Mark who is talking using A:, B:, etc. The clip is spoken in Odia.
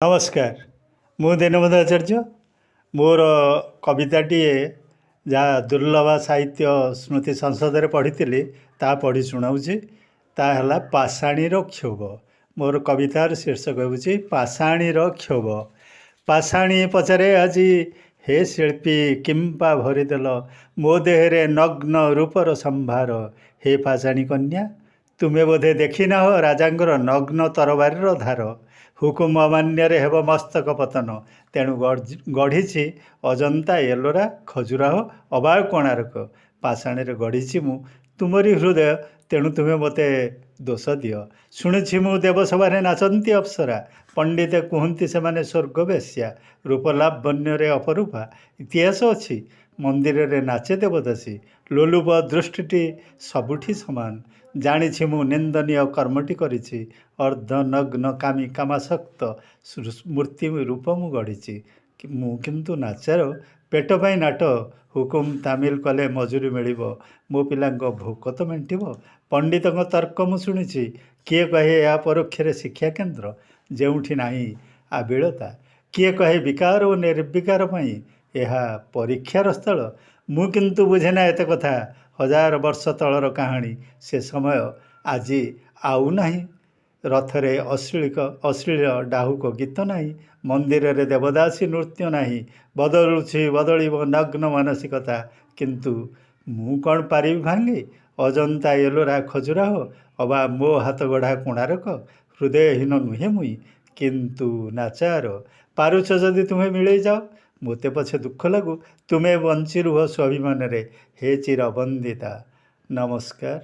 A: ନମସ୍କାର, ମୁଁ ଦୀନବନ୍ଧୁ ଆଚାର୍ଯ୍ୟ। ମୋର କବିତାଟିଏ ଯାହା ଦୁର୍ଲଭ ସାହିତ୍ୟ ସ୍ମୃତି ସଂସଦରେ ପଢ଼ିଥିଲି, ତାହା ପଢ଼ି ଶୁଣାଉଛି। ତାହା ହେଲା ପାଷାଣୀର କ୍ଷୋଭ। ମୋର କବିତାର ଶୀର୍ଷକ ହେଉଛି ପାଷାଣୀର କ୍ଷୋଭ। ପାଷାଣୀ ପଚାରେ ଆଜି, ହେ ଶିଳ୍ପୀ, କିମ୍ପା ଭରିଦେଲ ମୋ ଦେହରେ ନଗ୍ନ ରୂପର ସମ୍ଭାର? ହେ ପାଷାଣୀ କନ୍ୟା, ତୁମେ ବୋଧେ ଦେଖିନାହ ରାଜାଙ୍କର ନଗ୍ନ ତରବାରୀର ଧାର। ହୁକୁମ ଅମାନ୍ୟରେ ହେବ ମସ୍ତକ ପତନ। ତେଣୁ ଗଢ଼ିଛି ଅଜନ୍ତା, ଏଲୋରା, ଖଜୁରାହୋ ଅବା କୋଣାର୍କ। ପାଷାଣୀରେ ଗଢ଼ିଛି ମୁଁ ତୁମରି ହୃଦୟ, ତେଣୁ ତୁମେ ମୋତେ ଦୋଷ ଦିଅ। ଶୁଣିଛି ମୁଁ ଦେବସଭାରେ ନାଚନ୍ତି ଅପ୍ସରା। ପଣ୍ଡିତେ କୁହନ୍ତି ସେମାନେ ସ୍ୱର୍ଗ ବେଶ୍ୟା, ରୂପଲାବଣ୍ୟରେ ଅପରୂପା। ଇତିହାସ ଅଛି, ମନ୍ଦିରରେ ନାଚେ ଦେବଦାସୀ। ଲୋଲୁପ ଦୃଷ୍ଟିଟି ସବୁଠି ସମାନ। ଜାଣିଛି ମୁଁ ନିନ୍ଦନୀୟ କର୍ମଟି କରିଛି। ଅର୍ଦ୍ଧନଗ୍ନ କାମୀ କାମାସକ୍ତ ମୂର୍ତ୍ତି ରୂପ ମୁଁ ଗଢ଼ିଛି। ମୁଁ କିନ୍ତୁ ନାଚାର, ପେଟ ପାଇଁ ନାଟ। ହୁକୁମ ତାମିଲ କଲେ ମଜୁରୀ ମିଳିବ, ମୋ ପିଲାଙ୍କ ଭୋକ ତ ମେଣ୍ଟିବ। ପଣ୍ଡିତଙ୍କ ତର୍କ ମୁଁ ଶୁଣିଛି। କିଏ କହେ ଏହା ପରୋକ୍ଷରେ ଶିକ୍ଷା କେନ୍ଦ୍ର, ଯେଉଁଠି ନାହିଁ ଆବିଳତା। କିଏ କହେ ବିକାର ଓ ନିର୍ବିକାର ପାଇଁ ଏହା ପରୀକ୍ଷାର ସ୍ଥଳ। ମୁଁ କିନ୍ତୁ ବୁଝେନା ଏତେ କଥା। ହଜାର ବର୍ଷ ତଳର କାହାଣୀ। ସେ ସମୟ ଆଜି ଆଉ ନାହିଁ। ରଥରେ ଅଶ୍ଳୀଳ ଡାହୁକ ଗୀତ ନାହିଁ, ମନ୍ଦିରରେ ଦେବଦାସୀ ନୃତ୍ୟ ନାହିଁ। ବଦଳୁଛି, ବଦଳିବ ନଗ୍ନ ମାନସିକତା। କିନ୍ତୁ ମୁଁ କ'ଣ ପାରିବି ଭାଙ୍ଗି ଅଜନ୍ତା, ଏଲୋରା, ଖଜୁରାହୋ ଅବା ମୋ ହାତଗଢ଼ା କୋଣାର୍କ? ହୃଦୟହୀନ ନୁହେଁ ମୁଇଁ, କିନ୍ତୁ ନାଚାର। ପାରୁଛ ଯଦି ତୁମେ ମିଳେଇ ଯାଅ, ମୋତେ ପଛେ ଦୁଃଖ ଲାଗୁ। ତୁମେ ବଞ୍ଚି ରୁହ ସ୍ୱାଭିମାନରେ, ହେ ଚିର ବନ୍ଦିତା। ନମସ୍କାର।